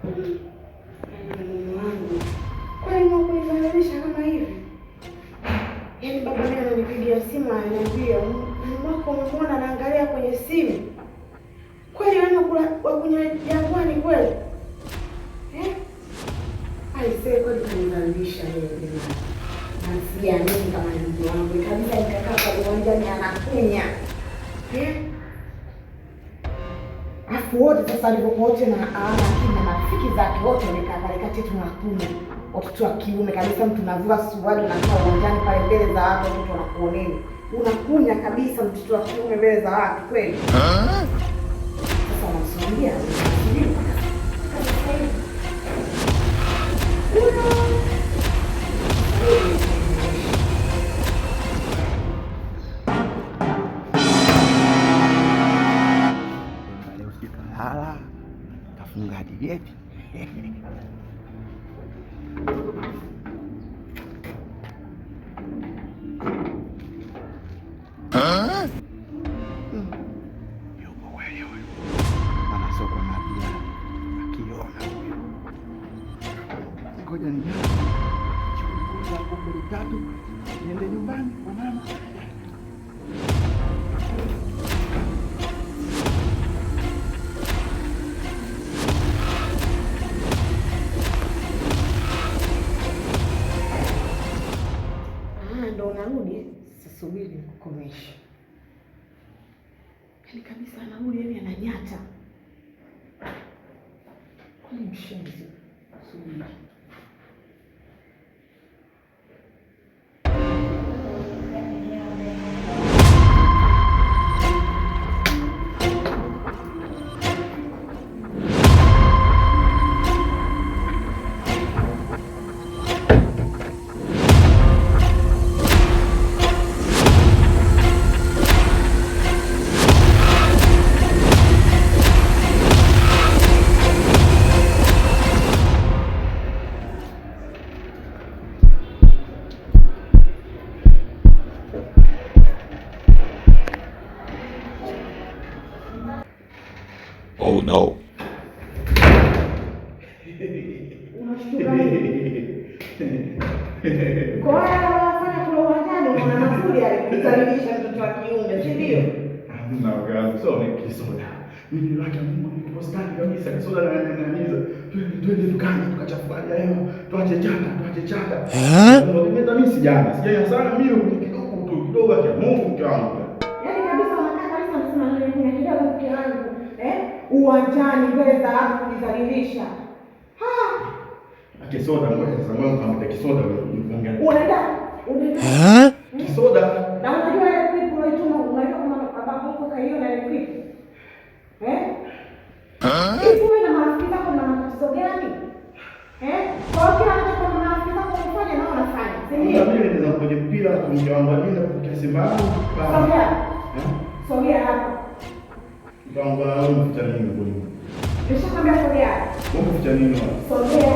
Mume wangu kwani mwakunidhalilisha kama hivi? Yaani baba mimi ananipigia simu ananiambia mume wako umemwona anaangalia kwenye simu. Kweli wewe wakunya jangwani kweli? Eh? Aisee, kweli kanidhalilisha yeye jamani. Na siamini kama ni mume wangu. Kabisa nikakaa kwa uwanjani anakunya. Eh? Afu wote sasa walivyokuwa wote na na marafiki zake wote wamekaa pale kati tunakunywa. Watoto wa kiume kabisa, mtu unavua suruali unakaa uwanjani pale mbele za watu, watoto wanakuoneni. Unakunya kabisa mtoto wa kiume mbele za watu kweli. Sasa wanamsubiria, wanamsubiria mpaka sasa hivi. Leo sikalala, kafunga hadi geti. Yupo kweli huyu, maana sio kwa mabia, akiona huyu. Ngoja nichukue zangu mbili tatu niende nyumbani kwa mama. Ah, ndo unarudi? Sasa subiri nikukomeshe. Yaani kabisa anarudi, yaani ananyata. Kwani mshenzi. Subiri. Oh no. Unashtuka nini? Kwa hiyo anafanya kule uwanjani unaona mazuri yale kumdhalilisha mtoto wa kiume, si ndio? Hamna mke sio ni kisoda. Mimi laki ya Mungu niko stani kabisa, kisoda na naniza. Twende twende dukani tukachafua hali ya hewa, tuache chaka, tuache chaka. Ndio mimi sijana, sijana sana mimi kidogo tu, kidogo ya Mungu mke wangu. Yaani kabisa unakaa kabisa unasema nini kidogo mke wangu, eh? Uwanjani mbele za watu kujidhalilisha. Ha! Kisoda ngoja sasa ngoja nikamwite kisoda niongee. Unaenda unaenda Kisoda. Na unajua ile clip unaituma, unajua kama babako huko kaiona ile clip? Eh? Hivi wewe na marafiki zako mna matatizo gani? Eh? Kwa hiyo kila anachokuwa na marafiki zako unafanya na unafanya, si ndio? Mimi naweza kwenye mpira mke wangu ajenda kupokea simu yangu. Sogea. Eh? Sogea hapa. Mke wangu wewe umeficha nini huko nyuma? Nishakwambia sogea. Wewe umeficha nini wapi? Sogea.